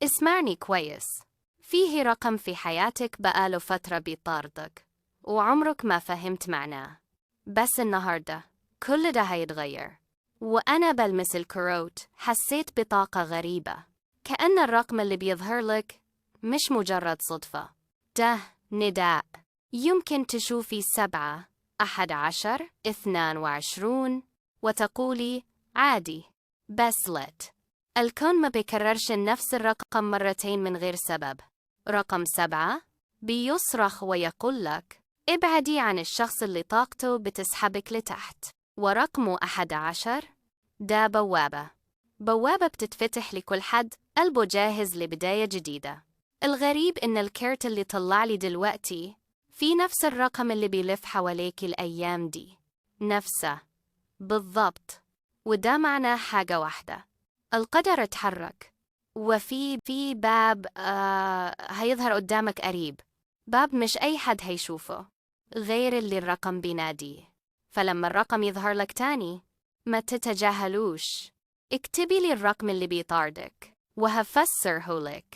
اسمعني كويس. فيه رقم في حياتك بقاله فترة بيطاردك وعمرك ما فهمت معناه، بس النهاردة كل ده هيتغير. وأنا بلمس الكروت حسيت بطاقة غريبة، كأن الرقم اللي بيظهر لك مش مجرد صدفة، ده نداء. يمكن تشوفي 7 11 22 وتقولي عادي، بس لأ، الكون ما بيكررش نفس الرقم مرتين من غير سبب. رقم 7 بيصرخ ويقول لك ابعدي عن الشخص اللي طاقته بتسحبك لتحت. ورقم 11 ده بوابة، بوابة بتتفتح لكل حد قلبه جاهز لبداية جديدة. الغريب إن الكارت اللي طلع لي دلوقتي في نفس الرقم اللي بيلف حواليك الأيام دي، نفسه بالضبط. وده معناه حاجة واحدة: القدر اتحرك، وفي باب هيظهر قدامك قريب، باب مش أي حد هيشوفه غير اللي الرقم بيناديه. فلما الرقم يظهر لك تاني ما تتجاهلوش، اكتبي لي الرقم اللي بيطاردك وهفسره لك.